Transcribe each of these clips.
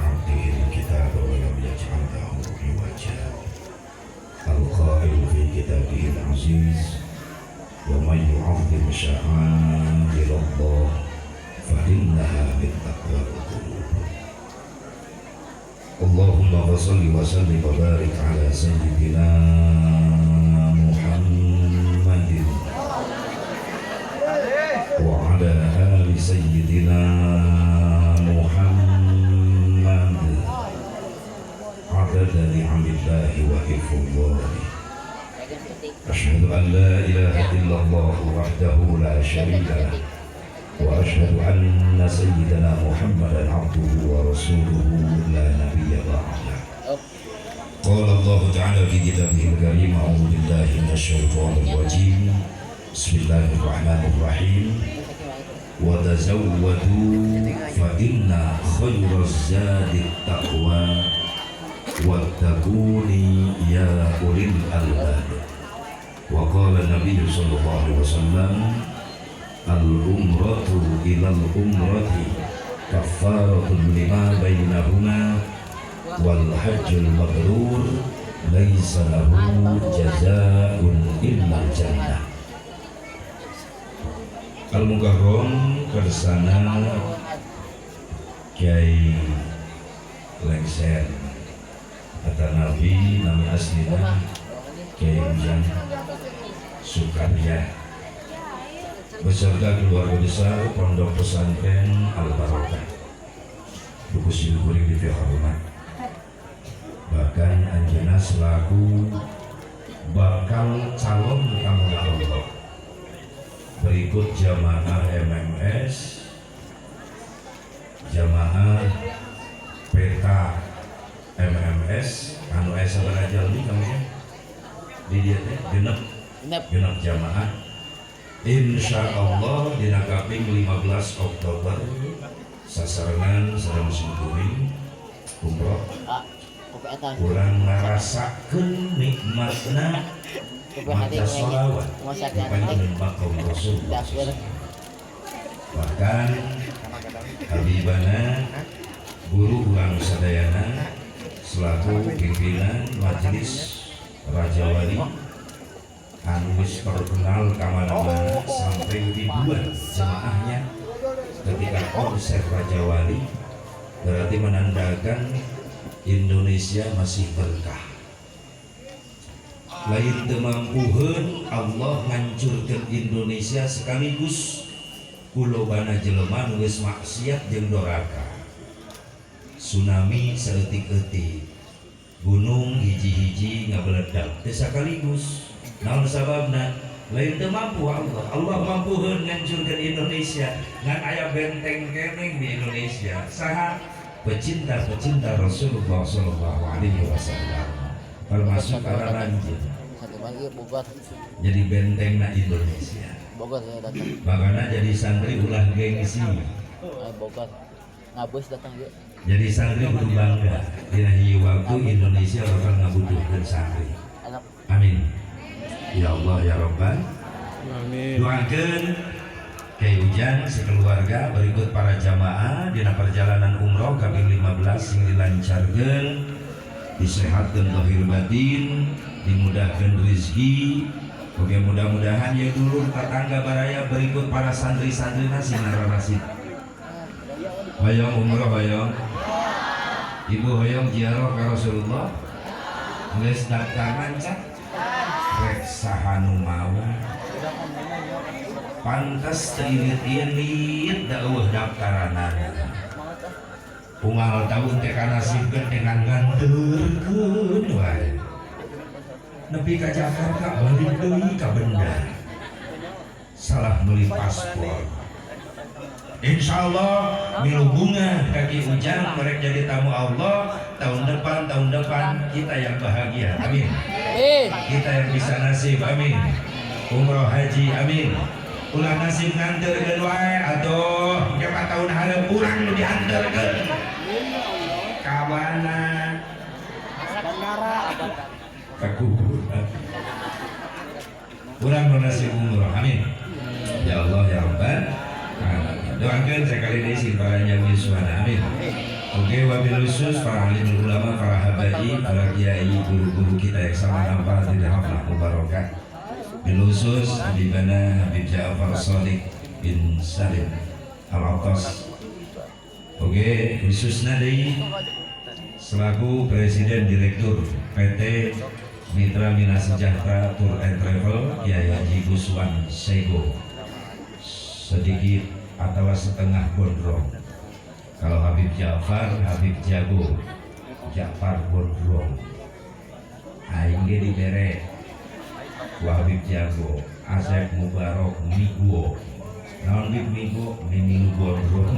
أعطه الكتاب ولم يجعل له عوجا. القائل في كتابه العزيز: ومن يعظم شعائر الله فإنها من تقوى القلوب. اللهم صل وسلم وبارك على سيدنا محمد وعلى آل سيدنا محمد عدد نعم الله وإفضاله. أشهد أن لا إله إلا الله وحده لا شريك له، وأشهد أن سيدنا محمدا عبده ورسوله لا نبي بعده. قال الله تعالى في كتابه الكريم: أعوذ بالله من الشيطان الرجيم، بسم الله الرحمن الرحيم، وتزودوا فإن خير الزاد التقوى واتقون يا أولي الألباب. وقال النبي صلى الله عليه وسلم: العمرة إلى العمرة كفارة لما بينهما والحج المبرور ليس له جزاء إلا الجنة. Al-Mukarram kersana Kiai Lengser atau Nabi, nami aslina Kiai Ujang Sukarya beserta keluarga besar Pondok Pesantren Al Barokah Duku Silukuring di hormat, bahkan anjeunna selaku bakal calon tamu Allah, berikut jamaah MMS, jamaah peta MMS anu aya sabaraha jalmi kamu ya di dieu teh? Genep. Genep. Genep jamaah. Insya Allah dina kaping 15 Oktober sasarengan sareng simkuring umroh. Ah, kopi eta. Kurang ngarasakeun nikmatna Kopi hati maca sholawat Masak di panjenengan makom Rasulullah. Dapur. Bahkan Habibana, guru urang sadayana, selaku pimpinan Majelis Raja Wali anu wis terkenal kamana-mana sampai ribuan jemaahnya ketika konser Raja Wali, berarti menandakan Indonesia masih berkah. Lain teu mampuheun Allah ngancurkeun Indonesia sekaligus ku lobana jelema nu geus maksiat jeung doraka. Tsunami saeutik-eutik, gunung hiji-hiji ngabeledak, teu sakaligus. Naon sababna? Lain teu mampu Allah. Allah mampuheun ngancurkeun Indonesia, ngan aya benteng keneh di Indonesia. Saha? Pecinta-pecinta Rasulullah Shallallahu Alaihi Wasallam, termasuk para lanjut Satu lagi Bogor. Jadi bentengna Indonesia. Bogor ya datang. Makanya jadi santri ulah gengsi. Ayo Bogor. Ngabus datang yuk. Jadi santri kudu bangga, dina hiji waktu Indonesia bakal ngabutuhkeun santri. Anak. Amin ya Allah ya Rabbal. Amin. Doakeun Kiai Ujang sekeluarga berikut para jamaah dina perjalanan umroh kaping 15 sing dilancarkeun, disehatkeun lahir batin, dimudahkan rezeki. Oke, mudah-mudahan ya dulur tetangga baraya berikut para santri-santri sing nararasip. Hoyong umroh, hoyong. Ibu hoyong ziarah ka Rasulullah. Geus daftaran can? Rek saha nu mawa? Pantes teu irit-irit da euweuh daftaranana. Unggal tahun teh kanasibkeun dengan nganteurkeun wae. Nepi ka Jakarta, balik deui ka benda. Salah meuli paspor. Insya Allah milu bungah ka Ki Ujang mereka jadi tamu Allah tahun depan. Tahun depan kita yang bahagia, amin. Amin. Kita yang bisa nasib, amin, umroh haji, amin. Ulah nasib nganterkeun wae atuh, engke tahun hareup urang nu dianterkeun ka mana? Ka kuburan. Urang nu nasib umroh, amin ya Allah ya Rabbal alamin. Doakan sekali deui sing paranjang yuswana, amin. Oke, wabil khusus para alim ulama, para habaib, para kiai, guru-guru kita yang sama nampak di haflah mubarakah. Bil khusus Habibana Habib Ja'far Shadiq bin Salim Al-Attas. Oke, khususnya dari selaku Presiden Direktur PT Mitra Mina Sejahtera Tour and Travel, Kiai Haji Guswan Sego, sedikit atau setengah gondrong. Kalau Habib Ja'far, Habib Jago, Ja'far gondrong. Aing ge dibere ku Habib Jago, Asep Mubarok Miguo. Naon Bib Migo? Mimilu gondrong.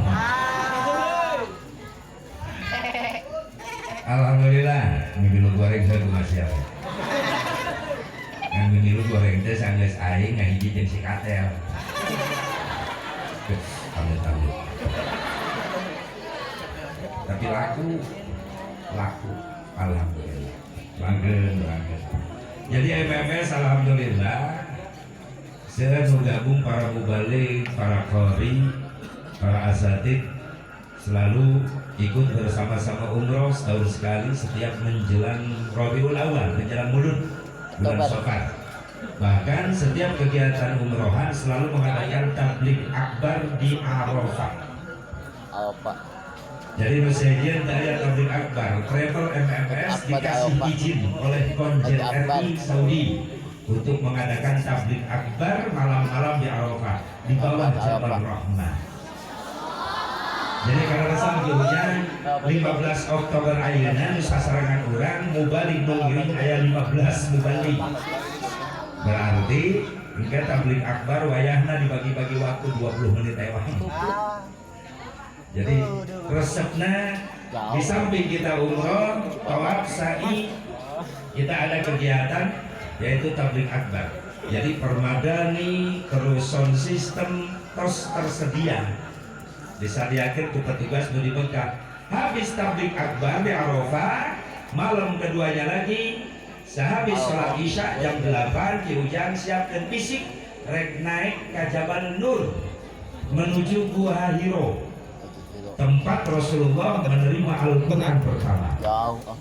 Alhamdulillah, mimilu goreng saya kumaha siapa. Ngan mimilu goreng teh sanggeus aing ngahiji jeung si Katel. Amit amit. Tapi laku, laku, alhamdulillah. Langgeng, langgeng. Jadi MMS alhamdulillah saya menggabung para mubalig, para qori, para asatid selalu ikut bersama-sama umroh setahun sekali setiap menjelang Rabiul Awal, menjelang Mulud, bulan Oktober. Safar. Bahkan setiap kegiatan umrohan selalu mengadakan tablig akbar di Arafah. Apa? Jadi nu sejen teu aya tablig akbar, travel MMS Akbar dikasih Arafah. Izin oleh Konjen Tablig akbar. RI Saudi untuk mengadakan tablig akbar malam-malam di Arafah di bawah Akbar Jabal Arafah. Rahmah. Jadi kalau resam hujan 15 Oktober ayeuna nu sasarengan urang mubalig nu ngiring aya 15 mubalig. Berarti engke tablig akbar wayahna dibagi-bagi waktu 20 menit ewang. Jadi resepna di samping kita umroh, tawaf, sa'i, kita ada kegiatan yaitu tablig akbar. Jadi permadani terus sound system tos tersedia. Disadiakeun ku petugas nu di Mekah. Habis tablig akbar di Arafah, malam keduanya lagi sehabis sholat Isya jam 8, Ki Ujang siapkan fisik rek naik ke Jabal Nur menuju Gua Hiro, tempat Rasulullah menerima Al-Quran pertama. Jauh ah.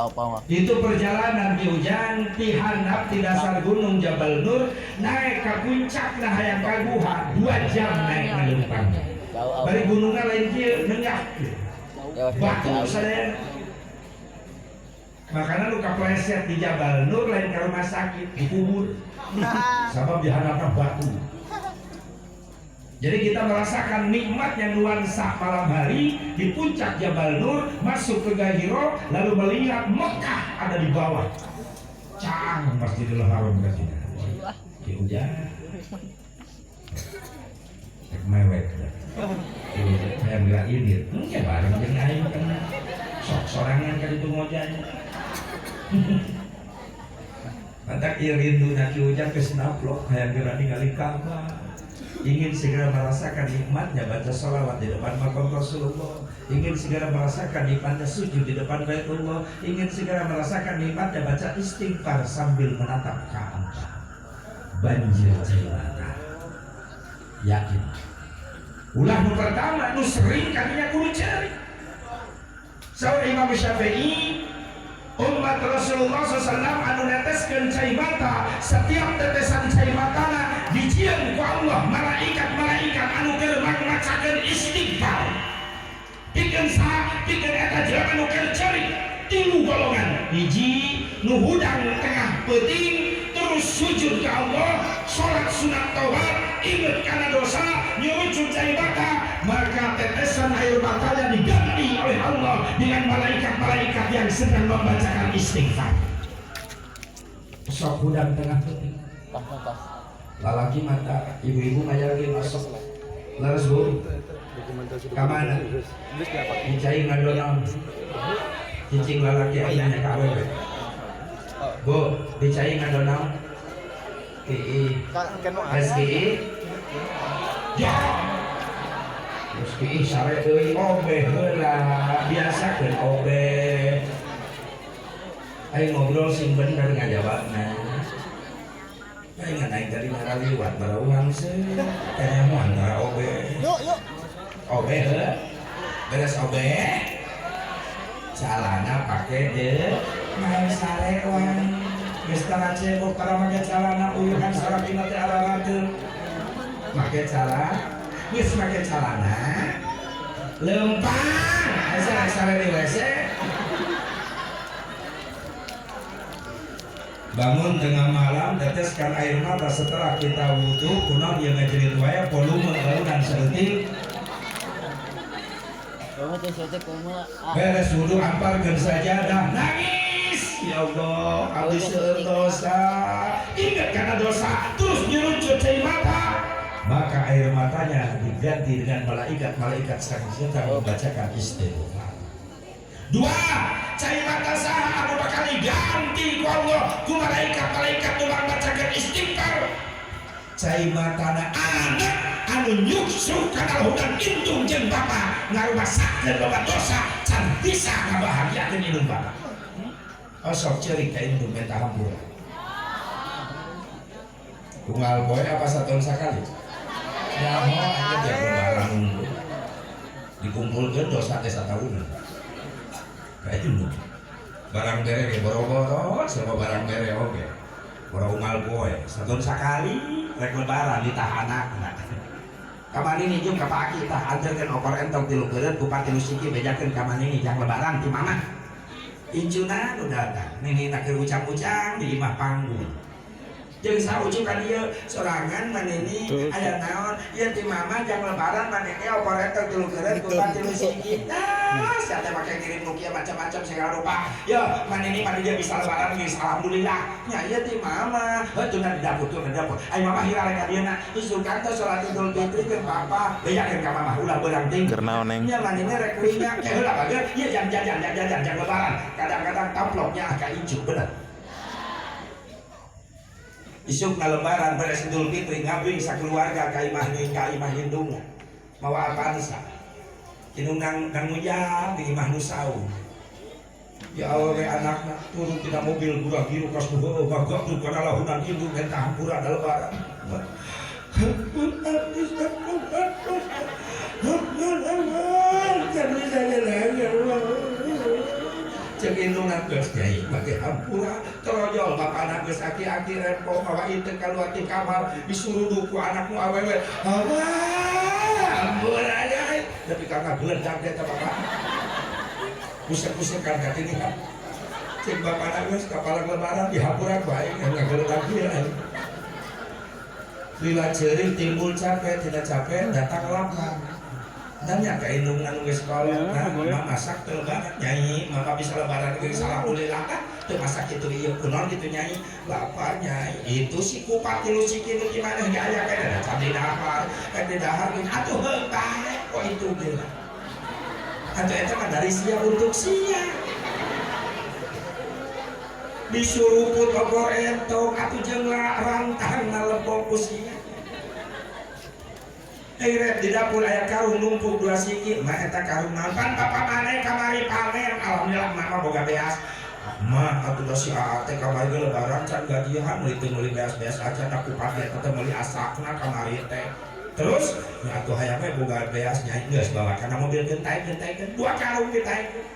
Apa mah? Itu perjalanan Ki Ujang ti handap di dasar gunung Jabal Nur naik ke puncak, nah hayang ka guha 2 jam naik ngaleumpang. Jauh ah. Bari gunungna lain kieu, nenggah. Lewat Batu jauh. Sadayana. Makanya lu kapleset di Jabal Nur lain ke rumah sakit, dikubur. Sabab di hadapan batu. Jadi kita merasakan nikmatnya nuansa malam hari di puncak Jabal Nur, masuk ke Gua Hiro, lalu melihat Mekah ada di bawah. Cang Masjidil Haram ke sini. Ya udah. Rek mewek. Ya udah, hayang gerak ini. Ya bareng jeung aing kan. Sok sorangan ka ditu ngojanya. Matak ieu rindu na Ki Ujang geus naplok hayang geura ningali Ka'bah. Ingin segera merasakan nikmatnya baca sholawat di depan makam Rasulullah, ingin segera merasakan nikmatnya sujud di depan Baitullah, ingin segera merasakan nikmatnya baca istighfar sambil menatap Ka'bah. Banjir cai mata. Yakin. Ulah nu pertama nu sering kadinya kudu ceri. Saur Imam Syafi'i, umat Rasulullah SAW anu neteskeun cai mata, setiap tetesan cai matana dijieun ku Allah malaikat-malaikat anu keur macakeun istighfar pikeun saha? Pikeun eta jelema nu keur ceurik. Tilu golongan: hiji, nu hudang tengah peuting terus sujud ke Allah, sholat sunat taubat, inget karena dosa, nyurucut cai mata, maka tetesan air matanya diganti oleh Allah dengan malaikat-malaikat yang sedang membacakan istighfar. Sok hudang tengah peuting. Tas tas. Lalaki mata ibu-ibu ngayalkeun masuk. Laras, Bu? Ka mana? Dicai ngadonaon? Cicing lalaki aya nanya ka awewe. Bu, dicai ngadonaon? TI SGI ya. Terus kiih sare deui, obeh heula, biasakeun obeh. Ayo ngobrol sing bener ngajawabna. Aing naik dari ngaraliwat barauang sih. Kayaknya mau antara obeh. Yuk, yuk. Obeh heula. Beres obeh. Calana pake deh main sarewan geus tara cebok tara make calana uyuhan sarapina teh ararateul make calana geus make calana lempang asa sare di WC. Bangun tengah malam, teteskan air mata setelah kita wudhu, kunaon ieu ngajerit wae volume eueunan saeutik. Beres wudhu amparkeun sajadah, nangis. Ya Allah, abdi seueur dosa. Ingat karena dosa, terus nyerucut cai mata. Maka air matanya diganti dengan malaikat-malaikat sang sedang membacakan istighfar. Dua, cai mata saha anu bakal diganti ku Allah ku malaikat-malaikat nu membacakan istighfar. Cai matana anak anu nyuksuk kana lahunan indung jeung bapa ngarumasakeun loba dosa can bisa ngabahagiakeun indung bapa. Osok ceurik ka indung minta hampura. Unggal poe apa satahun sakali? Nyaho aja tiap lebaran nunggu. Dikumpulkeun dosa teh satahunan. Kayak itu barang bere ge boro-boro sama barang bere oge. Boro unggal poe satahun sakali rek lebaran ditahanakna. Kamari nijung ka Pak Aki tah anterkeun opor entong tilu keureut kupat tilu siki bejakeun ka manini jang lebaran ti mama. Incuna nu datang nini keur ucang-ucang di imah panggung. Jeung saucu ka dieu sorangan manini aya naon ieu ti mama jang lebaran manini opor entong tilu keureut kupat tilu siki. Tah sia teh make ngirim nu kieu macam-macam segala rupa. Yo manini mah dia bisa lebaran geus alhamdulillah. Nya ieu ti mama heuh tuna di dapur tuh di dapur. Ai mama hira rek ka dieu na isukan teh salat Idul Fitri keur papa bejakeun ka mama ulah beurang teuing. Keur naon neng? Nya manini rek kuinya ke heula bager ieu jang jajan jang jajan jang lebaran. Kadang-kadang amplopnya ka incu bener. Isuk na lebaran beres Idul Fitri ngabring sakeluarga ka imah ka imah indungna. Mawa Avanza. Indung nang ngujang di imah nu saung. Ya Allah we anakna turun tina mobil gurah giru kas nu heueuh bagak tuh kana lahunan indung minta hampura da lebaran. Cek indungna geus nyai make hampura torojol bapana geus aki-aki rempo mawa ieu kaluar ti kamar disuruh ku anakmu awewe. Hampura nyai tapi ka ngageledak eta bapak. Pusek-pusek kan katini kan. Cek bapana geus kapalang lebaran dihampura ku aing ngageledak ieu aing. Lila ceurik timbul capek tidak capek datang lapar. Nanya ke indung anu geus kolot, nah, mama masak teu lebaran nyai, mama bisa lebaran geus alhamdulillah kan teu masak kitu ieu kunaon kitu nyai, lapar nyai. Itu si kupat tilu siki nu gimana ge aya kan da can didahar, kan didahar geus atuh heuh bae kok itu geus. Atuh eta mah dari sia untuk sia. Disuruput opor entong atuh jeung rantang nalebok ku sia. Rep di dapur aya karung numpuk dua siki, mah eta karung naon? Pan bapak maneh kamari panen, alhamdulillah mama boga beas. Mah atuh da si Aa teh kamari ge lebaran can gajian meuli teu meuli beas-beas aja da kupat ge teh meuli asakna kamari teh. Terus nya atuh hayang we boga beas nya geus bawa kana mobil gentaikeun taikeun dua karung ditaikeun.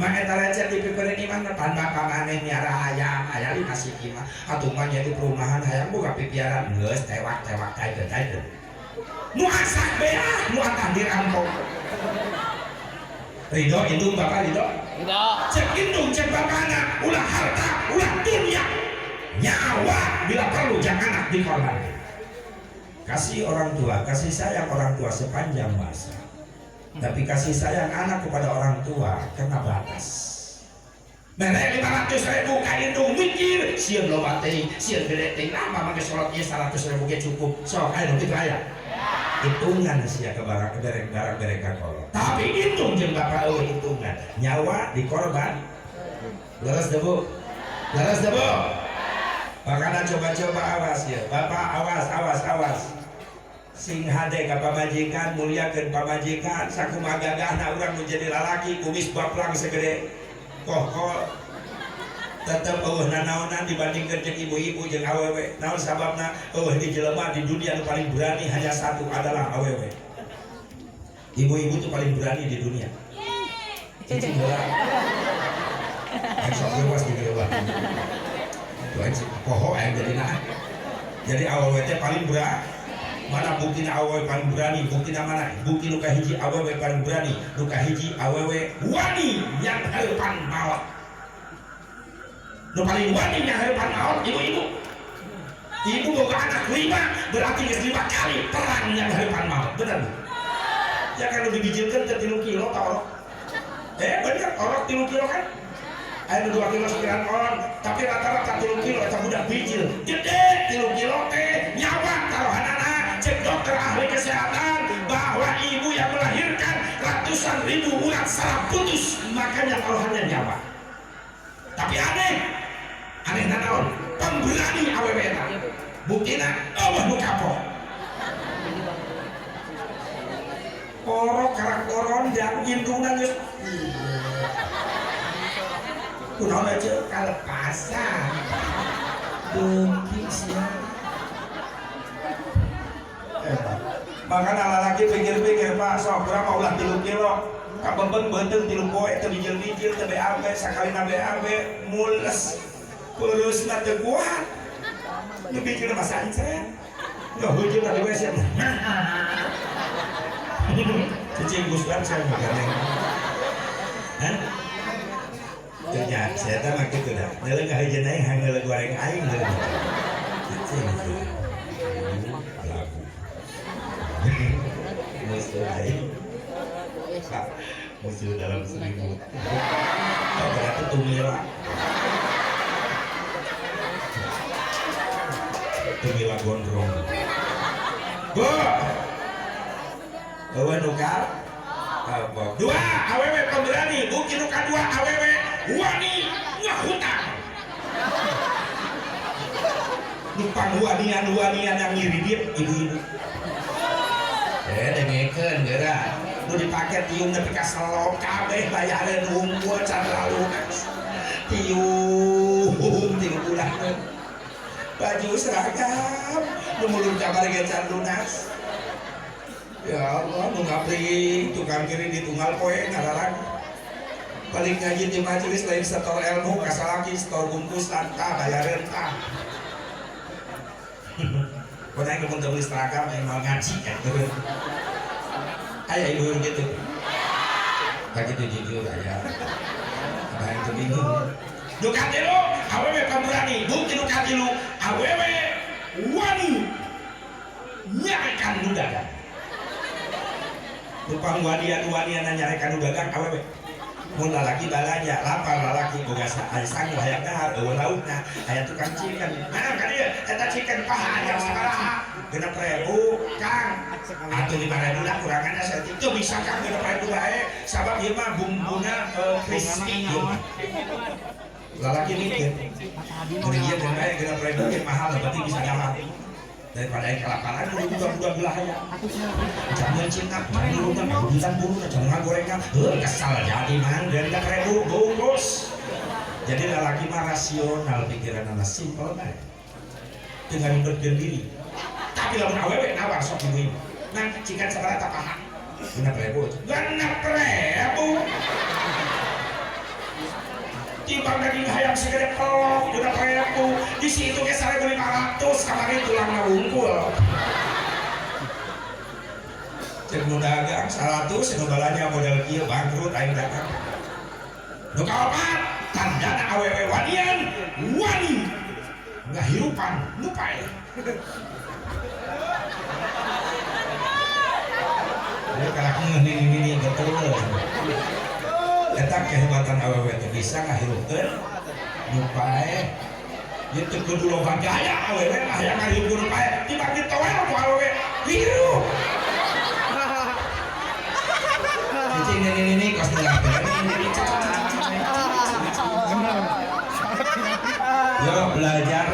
Mah eta recet dipikeun imah pan bapak maneh miara hayam, aya lima siki mah. Atuh mah nya di perumahan hayang boga pipiaran geus tewak-tewak taikeun taikeun. Nu asak beah, nu atah dirampok. Ridho indung bapak ridho? Ridho. Cek indung cek bapana, ulah harta, ulah dunia, nyawa bila perlu jangan anak dikorbankan. Kasih orang tua, kasih sayang orang tua sepanjang masa. Tapi kasih sayang anak kepada orang tua kena batas. Mere 500.000 ka indung mikir, sieun loba teuing, sieun gede teuing, nah mama geus sholat ieu 100.000 ge cukup. Sok aya nu kitu aya. Hitungan sia ke barang berek barang berek ka kolot. Tapi hitung jeung bapak eueuh hitungan. Nyawa dikorban. Leres teu Bu? Leres teu Bu? Makana coba-coba awas ya. Bapak awas awas awas. Sing hade ka pamajikan, muliakeun pamajikan, sakumaha gagahna urang nu jadi lalaki kumis baplang segede kohkol. Tetep eueuh nanaonan dibandingkeun jeung ibu-ibu jeung awewe. Naon sababna eueuh di jelema di dunia nu paling berani hanya satu adalah awewe. Ibu-ibu tuh paling berani di dunia. Cicing heula. Aing sok leuwas di dieu. Tuh aing poho aing jadina. Jadi awewe teh paling berani. Mana buktina awewe paling berani? Buktina mana? Bukti nu kahiji awewe paling berani. Nu kahiji awewe wani nyanghareupan maot. Nu paling wani nyanghareupan maot ibu-ibu. Ibu boga anak 5, berarti geus 5 kali perang nyanghareupan maot. Bener bu? Ya kan lebih bijilkeun teh 3 kilo ta orok. Bener orok 3 kilo kan? Aya nu 2 kilo 9 on, tapi rata-rata 3 kilo eta budak bijil. Gede 3 kilo teh nyawa taruhanana. Cek dokter ahli kesehatan bahwa ibu yang melahirkan ratusan ribu urat saraf putus, makanya taruhannya nyawa. Tapi aneh, aneh nanaon, pemberani awewe eta. Buktina eueuh nu kapok. Orok karak orondang indungna geus kunaon aja kalepasan. Beuki sia. Makanya lalaki pikir-pikir Pak, sok urang mah ulah 3 kilo. Kabebeng beuteung 3 poe teu bijil-bijil teu BAB, sakalina BAB mules. Peureusna teu kuat. Nu bijil mah sancret. Nu hujung di WC. Cicing Guswan saya mah gandeng. Hah? Teu saya teh mah kitu dah. Neuleuh ngahejeun aing hangeul goreng aing neuleuh. Cicing gitu. Lagu. Musuh aing. Musuh dalam selimut. Oh, berarti tumila. Tumila gondrong. Bu. Eueuh nu kapok. 2 awewe pemberani, bukti nu kadua awewe wani ngahutang. Nu pangwanian-wanian yang ngiridit ibu-ibu. Dengekeun geura. Nu dipake tiung nepi ka selop kabeh bayareun wungkul can lunas. Tiung 3 bulan. Baju seragam nu mulur kabar ge can lunas. Ya Allah, nu ngabri tukang kiri di tunggal poe ngaralang. Balik ngaji di majelis lain setor ilmu kasalaki setor bungkusan tah bayareun tah. Pokoknya aing mun beli seragam aing mau ngaji ya. Aya ibu gitu. Kayak gitu jujur aya. Abah aing teu bingung. Nu katilu awewe pemberani, bukti nu katilu awewe wani nyarekan nu dagang. Tupang wanian-wanian nyarekan nu dagang awewe. Mun lalaki balanja, lapar lalaki boga sangu hayang dahar eueuh laukna, aya tukang chicken. Nah, ka dieu eta chicken paha anyar sabaraha? 6.000, Kang. Atuh 5.000 lah kuranganna saeutik. Teu bisa Kang 6.000 bae, sabab ieu mah bumbuna crispy ieu mah. Lalaki mikir, mun ieu teh bae 6.000 ge mahal berarti bisa dahar. Daripada aing kelaparan kudu budak-budak gelah aya. Jangan cinta, jangan luruna, kahujutan buruna, jangan ngagorengna. Heuh, kesal jadi mang 6.000 bungkus. Jadi lalaki mah rasional pikiranna simpel bae. Teu ngaribetkeun diri. Tapi lamun awewe nawar sok ibu-ibu. Nang cikan sabaraha paha? 6.000. 6.000. Timbang daging hayam segede pelok 6.000. Di situ ge 1.500 kamari tulangna wungkul. Cek nu dagang 100 nu balanja model kieu bangkrut aing dagang. Nu kaopat tandana awewe wanian wani ngahirupan nu paeh. Dia kalah ngeuh nini-nini betul. Eta kehebatan awewe teh bisa ngahirupkeun nu paeh. Ieu teu kudu loba gaya awewe mah hayang ngahirupkeun nu paeh. Timbang ditoel ku awewe hirup. Cicing nini-nini kos nu nini. Yo belajar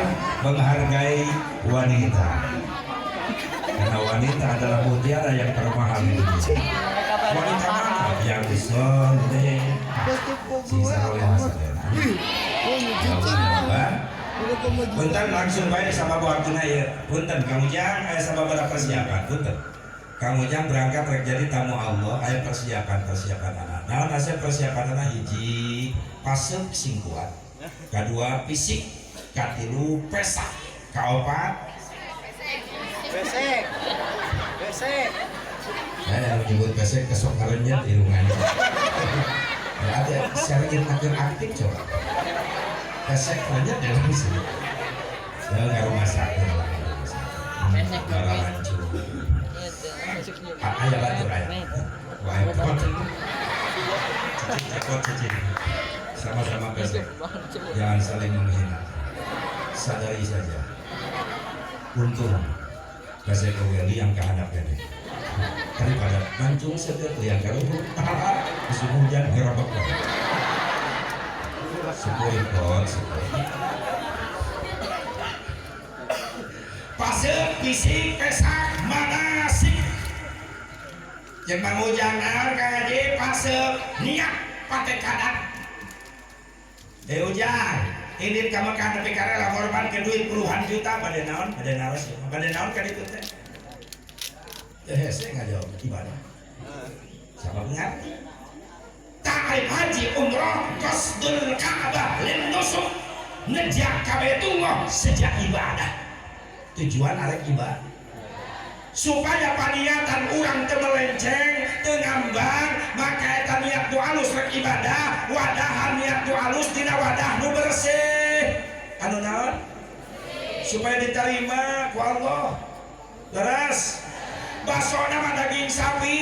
menghargai wanita. Karena wanita adalah mutiara yang termahal di dunia. Wanita mana yang soleh? Sisa oleh Punten langsung bae sama waktu ya. Punten Kang Ujang aya sababaraha persiapan. Punten. Kang Ujang berangkat rek jadi tamu Allah, aya persiapan persiapan anak. Naon asa persiapan anak? Hiji, pasek sing kuat, kedua fisik, katilu pesak, kaopat Besek. Besek. Saya yang menyebut pesek kesok ngarenyet irungannya. Ya ada sering akan aktif, coba pesek renyet ya langsung. Ya nggak rumah sakit lah. Pesek. Darah hancur. Aya batur aya. Wah, cepot. Cepot cicing. Sama-sama pesek. Jangan saling menghina. Sadari saja. Untung pesek oge liang ka handap keneh. Daripada mancung sedet liang ka luhur. Musim hujan gerobok. Syukuri pot, syukuri. Pasek, fisik, pesak, manasik. Jeung Mang Ujang naon, Kang Haji? Pasek niat patekadan. Eh Ujang, ini ka Mekah nepi ka rela korban ke duit puluhan juta, bade naon? Bade naros ya. Bade naon ka ditu teh? Teh hese ngajawab, ibadah. Sabab ngarti. Ta'rif haji umroh qasdul Ka'bah lin nusuk, nejak ka Baitullah sejak ibadah. Tujuan arek ibadah. Supaya paniatan urang teu melenceng, teu ngambang, maka eta niat nu alus rek ibadah, wadahan niat nu alus dina wadah nu bersih. Anu naon? Supaya diterima ku Allah. Leres. Basona mah daging sapi,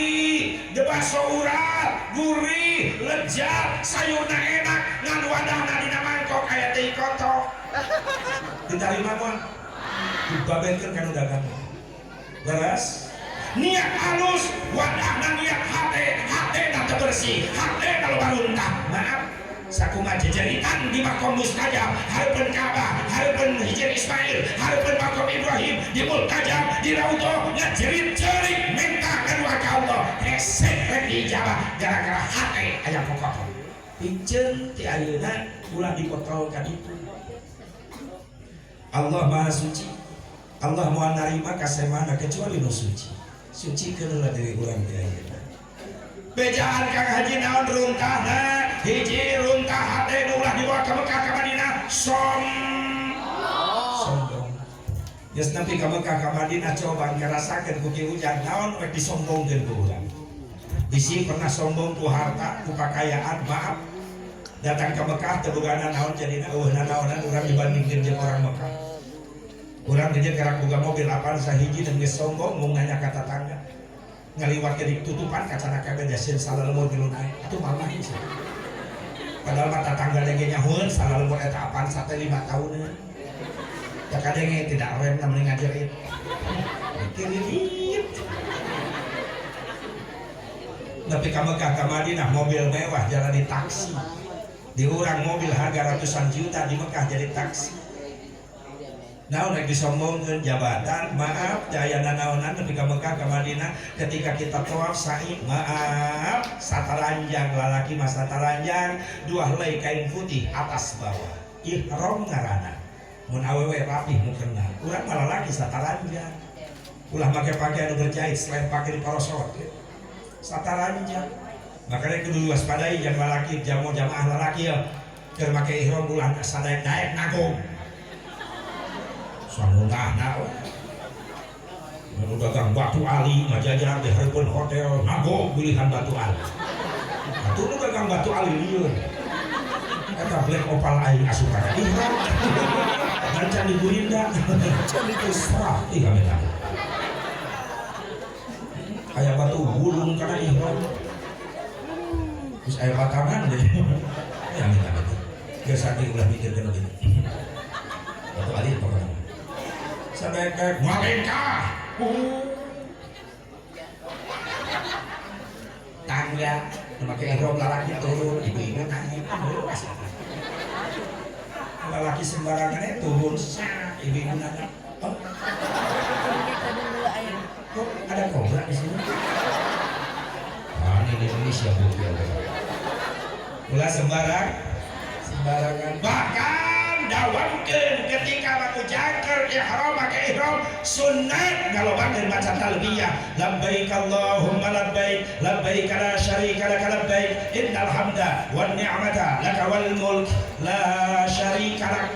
de baso urat, gurih, lezat, sayurna enak, ngan wadahna dina mangkok aya teh kotok. Diterima moal? Dibabenkeun kana dagang. Leres. Niat halus, wadahna niat hate, hate na teu bersih, hate na loba runtah. Maaf, sakumaha jejeritan di makom mustajab, hareupeun Ka'bah, hareupeun Hijir Ismail, hareupeun makom Ibrahim, di multajam, di raudhah, ngajerit-jerit minta ka ka Allah, hese rek diijabah gara-gara hate aya kokotor. Piceun ti ayeuna ulah dipotol ka ditu. Allah Maha Suci. Allah moal narima kasemana kecuali nu suci. Sucikeun heula diri urang ti ayeuna. Bejaan Kang Haji naon runtahna? Hiji, runtah hate nu ulah dibawa ka Mekah ka Madinah, sombong. Geus nepi ka Mekah ka Madinah, coba ngarasakeun ku Ki Ujang naon rek disombongkeun ku urang. Bisi pernah sombong ku harta, ku kakayaan, maaf. Datang ke Mekah teu boga naon jadina, eueuh nanaonan urang dibandingkeun jeung orang Mekah. Urang di dieu karak boga mobil Avanza hiji dan geus sombong mau nanya ka tatangga. Ngaliwat ke ditutupan kacana kabeh jasieun salalembur tilu naik. Atuh malah sih. Padahal mah tatangga ge nyahueun salalembur eta Avanza teh 5 tahuneun. Ya kadenge tidak rem namanya ngajarin. Dikiririt. Tapi ka Mekah ka Madinah mobil mewah jalan di taksi. Di urang mobil harga ratusan juta, di Mekah jadi taksi. Naon rek disombongkeun? Jabatan, maaf, daya nanaonan nepi ka Mekah ka Madinah ketika kita tawaf sa'i, maaf, sataranjang lalaki mah sataranjang, dua helai kain putih atas bawah. Ihram ngaranna. Mun awewe rapih mukena. Urang mah lalaki sataranjang. Ulah make pakaian nu berjahit selain pake di parosot. Sataranjang. Makanya kudu diwaspadai jang lalaki, jamu jamaah lalaki ya. Keur make ihram ulah sadaek-daek nagong. Sanguntahna we. Nu dagang batu ali ngajajar di hareupeun hotel nagog pilihan batu ali. Atuh nu dagang batu ali lieur. Eta black opal aing asup kana ihram. Dan candi gurinda. Serah ih kami tahu. Aya batu gulung kana ihram. Terus aya batangan deui. Ya minta minta. Geus saking ulah mikirkeun gitu. Batu ali pokokna. Sadek malengkah. Tangga memakai ihram lalaki turun, ibu-ibu naik. Lalaki sembarangan turun, ibu-ibu nanya, "Oh, kok ada kobra di sini?" Ah, ini di Indonesia bukti. Ulah sembarangan. Bahkan Dawamkeun ketika mangujangkeun ihram make ihram sunat ngalobakeun maca talbiyah. Labbaik Allahumma labbaik, labbaik la syarika lak labbaik, innal hamda wan ni'mata laka wal mulk la syarika lak.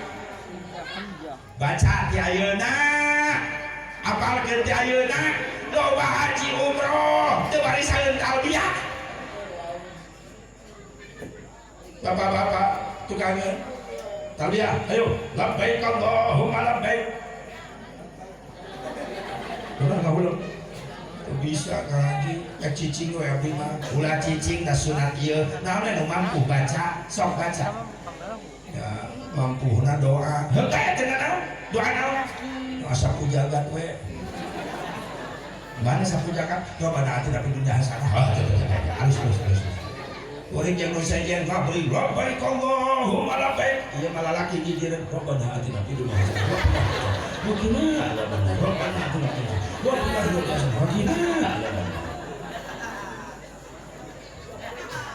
Baca ti ayeuna, apalkeun ti ayeuna, loba haji umroh teu barisaeun talbiyah. Bapak-bapak tukangeun talbiyah, ayo labbaik Allahumma labbaik. Ulah ngahuleng. Teu bisa Kang Haji, ya cicing we abdi mah. Ulah cicing da sunat ieu. Naon nu mampu baca, sok baca. Ya, mampuhna doa. Heuh teh teu naon? Doa naon? Doa sapu jagat we. Mana sapu jagat? Rabbana atina fid dunya hasanah. Halus halus halus. Orang yang nu sejen kabri labbaik Allahumma labbaik. Ieu mah lalaki gigireun Rabbana atina fid dunya hasanah. Wa qina adzabannar. Rabbana atina fid dunya hasanah. Wa qina adzabannar.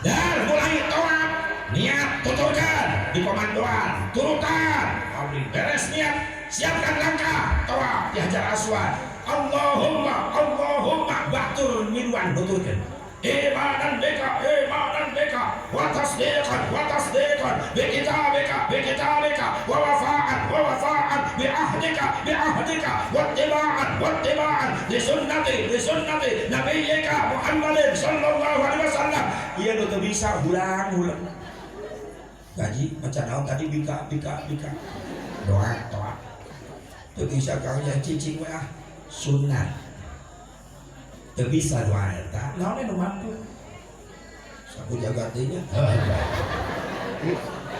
Dan mulai tawaf, niat tuturkan di komandoan, turutan, abdi beres niat, siapkan langkah tawaf di Hajar Aswad. Allahumma Allahumma batur miluan tuturkan. Imanan bika, wa tasdiqan, bi kitabika, wa wafa'an, bi ahdika, wa ittiba'an, li sunnati, nabiyyika Muhammadin sallallahu alaihi wasallam. Ieu nu teu bisa hulang-hulang. Gaji maca naon tadi bika. Doa. Teu bisa kang cicing we ah sunat. Teu bisa doa eta, naon nu mampu? Sapu jagat teh nya.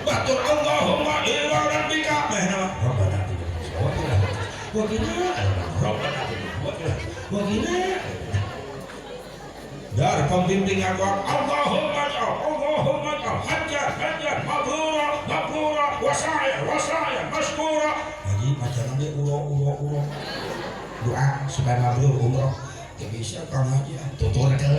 Batur Allahumma ila rabbika meh nama Rabbana atina wa qina Rabbana atina wa qina. Dar pembimbing aku Allahumma Allahumma hajja mabrura mabrura wa sa'ya masykura. Haji maca ge uro. Doa supaya mabrur umroh. Teu bisa Kang Haji tuturkeun.